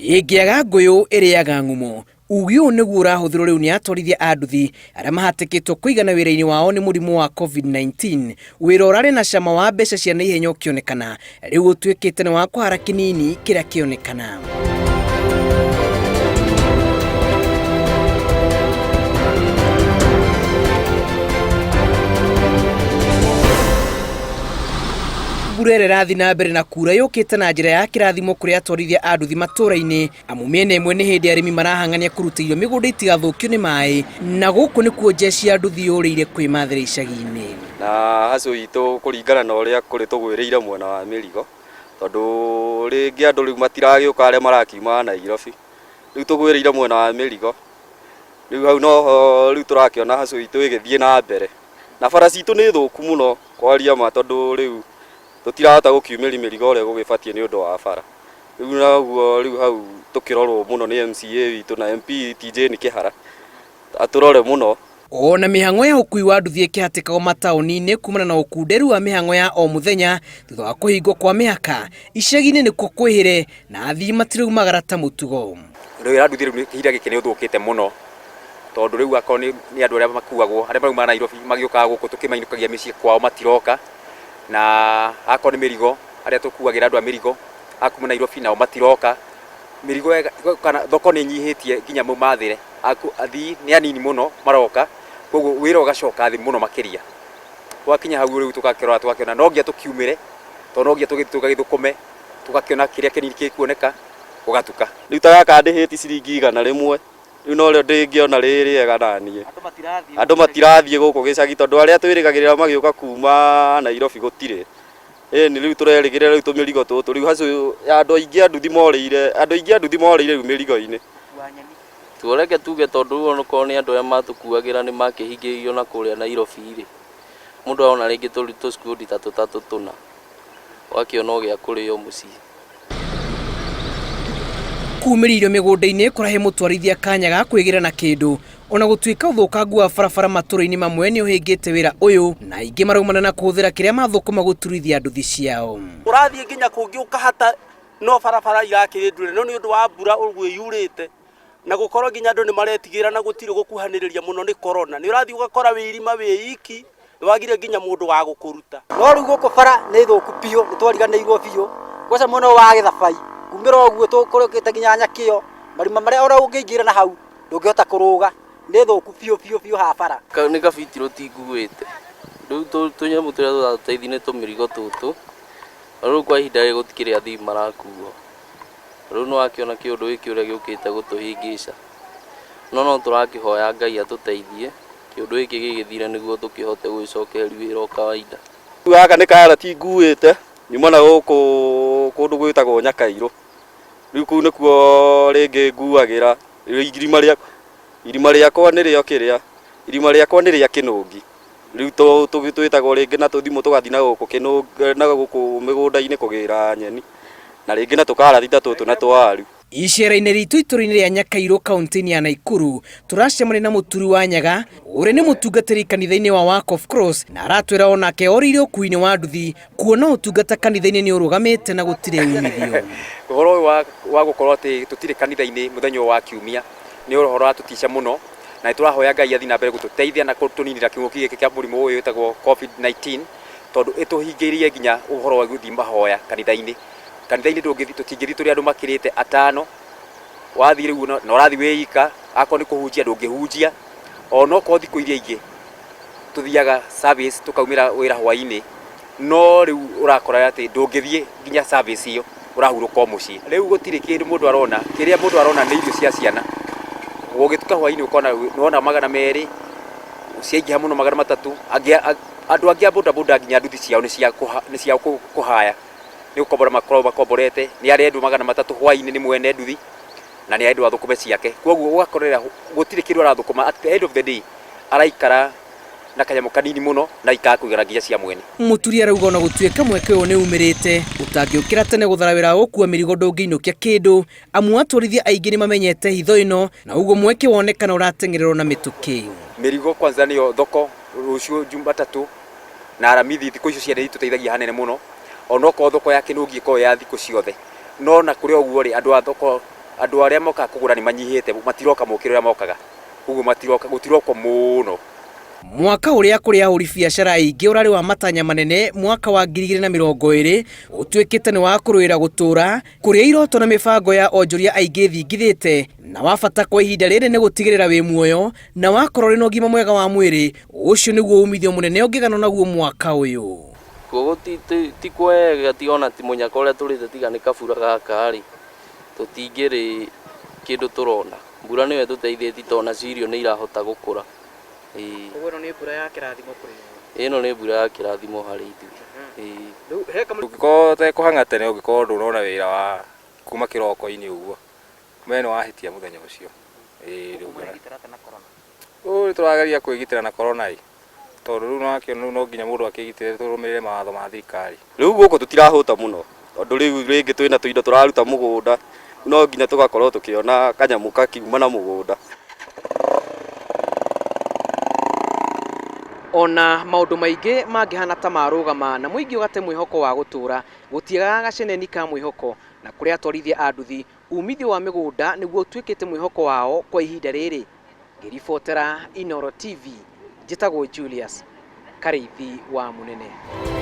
Ĩngĩaga ngũyũ ĩrĩaga ng'umo. Uge ũyũ nĩguo ũrahũthĩrwo rĩu nĩ atwarithia a nduthi arĩa mahatĩkĩtwo kũigana wĩra-inĩ wao nĩ mũrimũ wa Covid-19. Wĩra ũrarĩ na cama wa mbeca cia naihenya ũkĩonekana, rĩu ũtuĩkĩte nĩ wa kũhara kĩnini kĩrĩa kĩonekana. Mbura ĩrĩa ĩrathiĩ na mbere na kura yũkĩte na njĩra ya kĩrathimo kũrĩ atwarithia a nduthi matũũra-inĩ, amu mĩena ĩmwe nĩ hĩndĩ arĩmi marahang'ania kũruta irio mĩgũnda itigathũkio nĩ maĩ, na gũkũ nĩkuo njeci ya nduthi yũrĩire kwĩmathĩra icagi-inĩ. Na hustle itũ kũringana na ũrĩa kũrĩ tũgwĩrĩire mwena wa mĩrigo, tondũ rĩngĩ andũ rĩu matiragĩũka arĩa marakiuma Nairobi, rĩu tũgwĩrĩire mwena wa mĩrigo, rĩu hau noho rĩu tũrakĩona hustle itũ ĩgĩthiĩ na mbere. Na bara citũ nĩ thũku mũno kwaria ma tondũ rĩu tũtirahota gũkiumĩria mĩrigo ũrĩa gũgĩbatiĩ nĩ ũndũ wa bara. Rĩu naguo rĩu hau tũkĩrorwo mũno nĩ MCA witũ na MP ti Jane Kĩhara, atũrore mũno. Ona mĩhang'o ya ũkui wa nduthi ĩkĩhatĩkagwo mataũni-inĩ kumana na ũkunderu wa mĩhang'o ya o mũthenya thutha wa kũhingwo kwa mĩhaka, icagi-inĩ nĩkuo kwĩhĩre na athii matiraumagara ta mũtugo. Wĩra wa nduthi rĩu kĩhinda gĩkĩ nĩ ũthũkĩte mũno tondũ rĩu akorwo nĩ andũ arĩa makuagwo, arĩa maraumaga Nairobi magĩũkaga gũkũ tũkĩmainũkagia mĩciĩ kwao matiroka, na akorwo nĩ mĩrigo, arĩa tũkuagĩra andũ a mĩrigo a kuma Nairobi nao matiroka, mĩrigo kana thoko nĩ ĩnyihĩtie nginya mũmathĩre, athii nĩ anini mũno maroka, koguo wĩra ũgacoka thĩ mũno makĩria. Gwakinya hau rĩu tũgakĩrora tũgakĩona no nginya tũkiumĩre, tondũ no nginya tũgĩthiĩ tũgagĩthũkũme, tũgakĩona kĩrĩa kĩnini gĩkuoneka gũgatuka. Rĩu ta gaka ndĩhĩti ciringi 100, rĩu norĩo ndĩngĩona rĩ rĩega naniĩ. Andũ matirathiĩ gũkũ gĩcagi tondũ arĩa twĩrĩgagĩrĩra magĩũka kuma Nairobi gũtirĩ. Ĩni rĩu tũrerĩgĩrĩra rĩu tũmĩrigo tũtũ, rĩu hacũ andũ aingĩ a nduthi morĩire, andũ aingĩ a nduthi morĩire rĩu mĩrigo-inĩ. Tuo reke tuge tondũ rĩu onokorwo nĩ andũ arĩa matũkuagĩra nĩ makĩhingĩrĩirio na kũrĩa Nairobi rĩ, mũndũ arona rĩngĩ tũsikundi ta tũtatũ tũna, ũgakĩona o gĩa kũrĩo mũciĩ. Kumĩria irio mĩgũnda-inĩ kũrahe mũtwarithia kanya ga kwĩgĩra na kĩndũ ona gũtuĩka ũthũkangu wa barabara matũra-inĩ mamwe nĩ ũhĩngĩte wĩra ũyũ na aingĩ maraumana na kũhũthĩra kĩrĩa mathũkũma gũturithia nduthi ciao. Ũrathiĩ nginya kũngĩ ũkahata no barabara irakĩrĩ ndure no nĩ ũndũ wa mbura ũguo yurĩte na gũkorwo nginya andũ nĩ maretigĩra na gũtirĩ gũkuhanĩrĩria mũno nĩ corona. Nĩ ũrathiĩ ũgakora wĩ irima wĩ iki, nĩ wagire nginya mũndũ wa gũkũruta. No rĩu gũkũ bara nĩ thũku biũ, nĩ twariganĩirwo biũ, kwanza mwena ũyũ wa Gĩthabai, kumĩra ũguo tũkũrũkĩte nginya Nyakĩo, marima marĩa ona ũngĩingĩra na hau ndũngĩhota kũrũga, nĩ thũku biũ biũ biũ haha bara. Nĩ gabitirũ ti nguĩte, rĩu tũnyamũ tũrĩa tũratũteithia nĩ tũmĩrigo tũtũ, na rĩu kwa ihinda rĩrĩ gũtikĩrĩ athii marakuo. Rĩu nĩ wakĩona kĩũndũ gĩkĩ ũrĩa gĩũkĩte gũtũhĩngĩca, no no tũrakĩhoya Ngai atũteithie kĩũndũ gĩkĩ gĩgĩthire nĩguo tũkĩhote gwĩcokeria wĩra o kawaida. Gaka nĩ karati nguĩte nyuma na gũkũ kũndũ gwĩtagwo Nyakairũ, rĩu kũu nĩkuo rĩngĩ nguagĩra, irima rĩakwa nĩrĩo kĩrĩa, irima rĩakwa nĩ rĩa kĩnũngi, rĩu twĩtagwo rĩngĩ na tũthimũ tũgathiĩ na gũkũ na gũkũ mĩgũnda-inĩ kũgĩra nyeni, na rĩngĩ na tũkarati ta tũtũ na twaru. Icera-inĩ ritũ itũra-inĩ rĩa Nyakairũ kaunti-inĩ ya Naikuru tũracemania na mũturi wa nyaga ũrĩa nĩ mũtungatĩri kanitha-inĩ wa Work of Cross na aratwĩra onake orĩire ũkui-inĩ wa nduthi kuona ũtungata kanitha-inĩ nĩ ũrũgamĩte na gũtirĩ umithio. Ũhoro ũyũ wa gũkorwo atĩ tũtirĩ kanitha-inĩ mũthenya ũyũ wa kiumia nĩ ũhoro ũratũtica mũno na nĩ tũrahoya Ngai athiĩ na mbere gũtũteithia na gũtũninĩra kĩng'ũki gĩkĩ kĩa mũrimũ ũyũ wĩtagwo Covid-19 tondũ ĩtũhingĩirie nginya ũhoro wa gũthiĩ mahoya kanitha-inĩ. Kanitha-inĩ ndũngĩthiĩ, tũtingĩthiĩ tũrĩ andũ makĩrĩte atano, wathiĩ rĩu na ũrathiĩ wĩ ika, akorwo nĩ kũhunjia ndũngĩhunjia, onokorwo thikũ iria ingĩ tũthiaga service tũkaumĩra wĩra hwainĩ, no rĩu ũrakora atĩ ndũngĩthiĩ nginya service ĩyo, ũrahurũka o mũciĩ. Rĩu gũtirĩ kĩndũ mũndũ arona, kĩrĩa mũndũ arona nĩ irio cia ciana, gũgĩtuka hwainĩ ũkona nĩwona 200, ciaingĩha mũno 300, andũ angĩ a bodaboda nginya nduthi ciao nĩ cia kũhaya. Nĩ gũkombora makoragwo makomborete, nĩ arendwo 300 hwainĩ nĩ mwene nduthi, na nĩ arendwo athũkũme ciake. Kwoguo ũgakorera gũtirĩ kĩndũ arathũkũma, at the end of the day araikara na kanyamũ kanini mũno na ikaga kũigana nginya cia mwene. Mũturi arauga ona gũtuĩka mweke ũyũ nĩ umĩrĩte, ũtangĩũkĩra tene gũthara wĩra wa gũkua mĩrigo ndũngĩinũkia kĩndũ, amu atwarithia aingĩ nĩ mamenyete hitho ĩno na ũguo mweke wonekana ũrateng'ererwo na mĩtũkĩ. Mĩrigo kwanza nĩyo thoko rũciũ Jumatatũ na Aramithi, thikũ icio cierĩ itũteithagia hanene mũno, onokorwo thoko ya Kĩnũngi ĩkoragwo ya thikũ ciothe, no ona kũrĩ o ũguo rĩ, andũ a thoko Andũ arĩa mokaga kũgũra nĩ manyihĩte, matiroka mũkĩra ũrĩa mokaga, koguo matiroka, gũtirokwo mũno. Mwaka ũrĩa kũrĩ ahũri biacara aingĩ ũrarĩ wa matanya manene mwaka wa 2020 ũtuĩkĩte nĩ wa kũrũĩra gũtũra kũrĩa iroto na mĩbango ya onjoria aingĩ ĩthingithĩte na wa bata kwa ihinda rĩrĩ nĩ gũtigĩrĩra wĩ muoyo na wakorwo ũrĩ na ũgima mwega wa mwĩrĩ ũcio nĩguo umithio mũnene ũngĩganwo naguo mwaka ũyũ. Kuo ti kwega ti ona ti mũnyaka ũrĩa tũrĩte tiga nĩ kabura gaka rĩ, tũtingĩrĩ kĩndũ tũrona. Mbura nĩyo ĩtũteithĩtie tondũ nacio irio nĩ irahota gũkũra. Ĩĩ. Koguo ĩno nĩ mbura ya kĩrathimo kũrĩ inyuĩ? Ĩno nĩ mbura ya kĩrathimo harĩ ithuĩ. Ĩĩ. Rĩu he kamũ... Ũngĩkorwo ũtekũhang'a tene ũngĩkorwo ndũnona wĩra wa kuma kĩroko-inĩ ũguo, ũmenye nĩ wahĩtia mũthenya ũcio. Ĩĩ rĩu. Mũregitĩra atĩa na corona? Rĩu nĩ tũrageria kwĩgitĩra na corona ĩ, tondũ rĩu nĩ wakĩona rĩu no nginya mũndũ akĩgitĩre tũrũmĩrĩre mawatho ma thirikari. Rĩu gũkũ tũtirahũta mũno tondũ rĩu rĩngĩ twĩna tũindo tũraruta mũgũnda, no nginya tũgakorwo tũkĩona kanyamũ gakiuma na mũgũnda. Ona maũndũ maingĩ mangĩhana ta marũgama na mũingĩ ũgate mwĩhoko wa gũtũra, gũtiagaga gaceneni ka mwĩhoko, na kũrĩ atwarithia a nduthi, umithio wa mĩgũnda nĩguo ũtuĩkĩte mwĩhoko wao kwa ihinda rĩrĩ. Ngĩribotera Inooro TV, njĩtagwo Julius Karĩithi wa Mũnene.